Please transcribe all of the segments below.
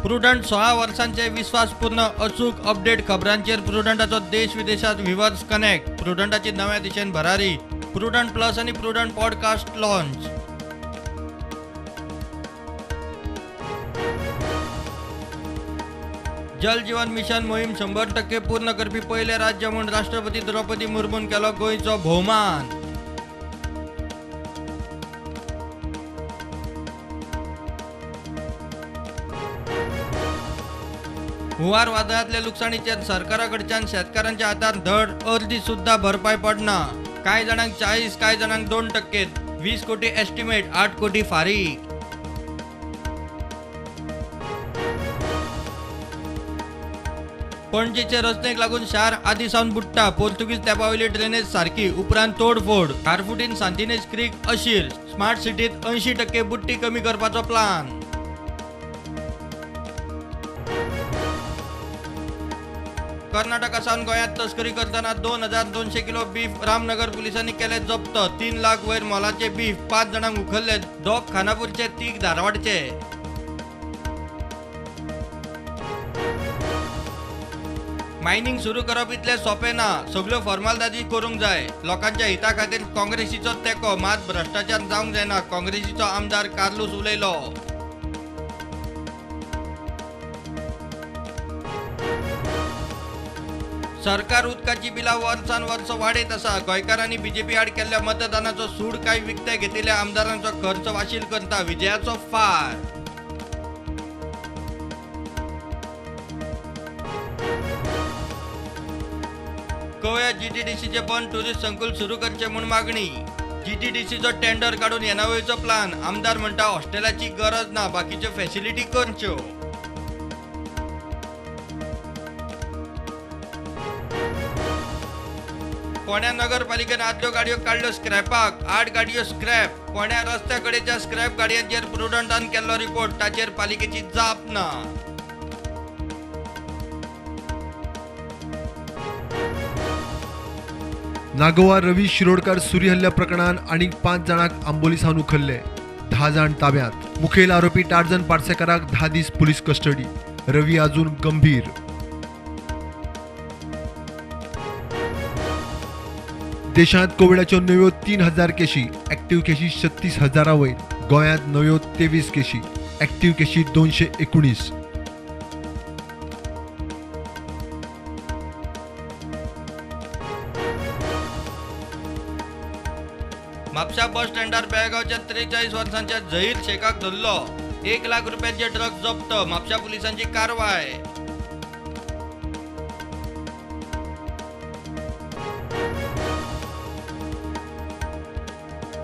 Prudent 16 वर्सांचे विस्वासपूर्ण अचूक update खबरांचेर प्रुडंटाचो देश विदेशात व्ह्यूअर्स कनेक्ट. प्रुडंटाची नव्या दिशेन भरारी. प्रुडंट प्लस आनी Prudent podcast launch. Jal Jeevan mission मोहीम 100% पूर्ण करपी पयलें राज्य म्हूण राष्ट्रपती द्रौपदी मुर्मून केलो गोंयचो भोवमान. हुंवार वादळांतल्या लुकसाणीचेर सरकारा कडच्यान शेतकारांच्या हातार धड अर्दी सुद्धा भरपाय पडना. कांय जाणांक 40, कांय जाणांक 2%, 20 कोटी एस्टिमेट, 8 कोटी फारीक. पणजेचे रचनेक लागून शार आदी सावन बुडटा. पोर्तुगीज तेंपावयली ड्रेनेज सारकी, उपरांत तोडफोड. खारफुटीन सांतिनेज क्रीक अशीर. स्मार्ट सिटीत 80% बुडटी कमी करपाचो प्लान. कर्नाटका सावन गोंयांत तस्करी करतना 2200 किलो बीफ रामनगर पुलिसांनी केले जप्त. 3 लाख वयर मोलाचे बीफ, 5 जाणांक उखल्ले. 2 खानापूरचे, 3 धारवाडचे. मायनिंग सुरू करप इतलें सोंपें ना, सगल्यो फॉर्मालिटी करूंक जाय. लोकांच्या हिता खातीर काँग्रेसीचो तेंको, मात भ्रश्टाचार जावंक जायना, काँग्रेसीचो आमदार कार्लूस उलयलो. सरकार उदकाची बिलां वर्सान वर्स वाडयत आसा. गोंयकारांनी बीजेपी आड केल्ल्या मतदानाचो सूड काय विकते घेतिल्ल्या आमदारांचो खर्च वाशील करता. विजयाचो फार. कवळ्या जीटीडीसीचे बंद टुरिस्ट संकुल सुरू करचे म्हूण मागणी. जीटीडीसीचो टेंडर काडून येणावळीचो प्लान. आमदार म्हणटा हॉस्टेलाची गरज ना, बाकीच्यो फॅसिलिटी करच्यो. फोंड्या नगरपालिकेन आदल्यो गाडयो काडल्यो स्क्रॅपाक. 8 गाडयो स्क्रॅप. फोंड्या रस्त्या कडेच्या स्क्रॅप गाडयांचेर प्रुडंटान केल्लो रिपोर्ट, ताचेर पालिकेची जाप ना. नागोवा रवी शिरोडकर सुरी हल्ल्या प्रकरणान आनीक 5 जाणांक आंबोली सावन उखल्ले. 10 जाण ताब्यात. मुखेल आरोपी टार्जन पार्सेकाराक 10 दीस पुलीस कस्टडी. रवी अजून गंभीर. देशांत कोविडाच्यो नव्यो 3000 केशी, ऍक्टिव्ह केशी 36,000 वयर. गोंयांत नव्यो 23 केशी, ऍक्टिव्ह केशी 219. म्हापशा बस स्टँडार बेळगांवच्या 43 वर्सांच्या झहीर शेखाक धरलो. 1 लाख रुपयांचे ड्रग्ज जप्त. म्हापशा पुलिसांची कारवाय.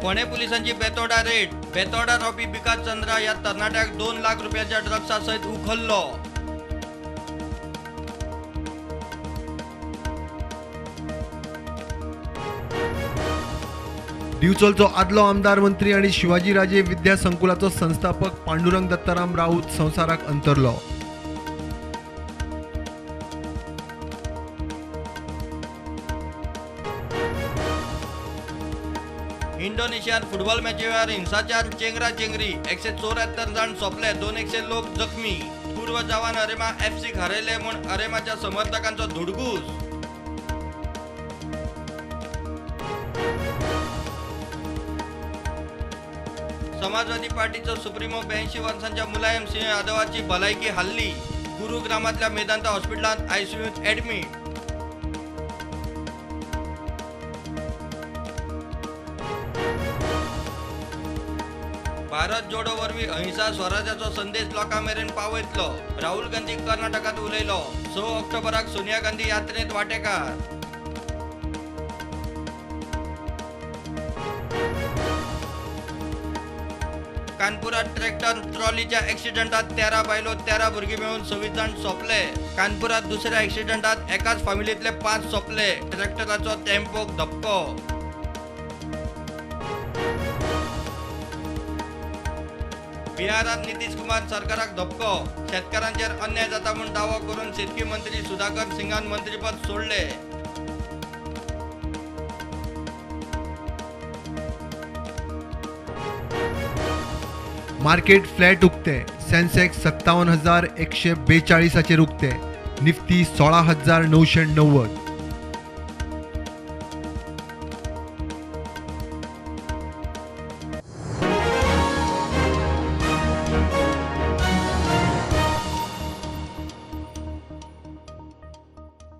फोंडें पुलिसांची बेतोडा रेड. बेतोडा रावपी विकास चंद्रा ह्या तरणाट्याक 2 लाख रुपयांच्या ड्रग्सा सयत उखल्लो. दिवचलचो आदलो आमदार, मंत्री आनी शिवाजी राजे विद्या संकुलाचो संस्थापक पांडुरंग दत्ताराम राऊत संवसाराक अंतरलो. इंडोनेशियान फुटबॉल मॅची वेळार हिंसाचार, चेंगरा चेंगरी, 174 जाण सोंपले, 200 लोक जखमी. पूर्व जावान अरेमा एफसीक हरयले म्हूण अरेमाच्या समर्थकांचो धुडगूस. समाजवादी पार्टीचो सुप्रीमो 82 वर्सांच्या मुलायम सिंह यादवाची भलायकी हाल्ली. गुरुग्रामांतल्या मेदांता हॉस्पिटलांत आयसीयूंत ऍडमीट. भारत जोडो वरवीं अहिंसा स्वराज्याचो संदेश लोकां मेरेन पावयतलो. राहुल गांधी कर्नाटकांत उलयलो. 6 ऑक्टोबराक सोनिया गांधी यात्रेंत वांटेकार. कानपुरात ट्रॅक्टर ट्रॉलीच्या ऍक्सिडेंटात 13 बायलो, 13 भुरगीं मेळून 26 जाण सोंपले. कानपुरात दुसऱ्या ऍक्सिडेंटात एकाच फामिलींतले 5 सोंपले. ट्रॅक्टराचो टेम्पोक धपको. बिहारात नितीश कुमार सरकाराक धपको. शेतकारांचेर अन्याय जाता म्हूण दावो करून शेतकी मंत्री सुधाकर सिंगान मंत्रीपद सोडले. मार्केट फ्लॅट उक्ते, सेन्सेक्स 57,142 उक्ते, निफ्टी 16,990.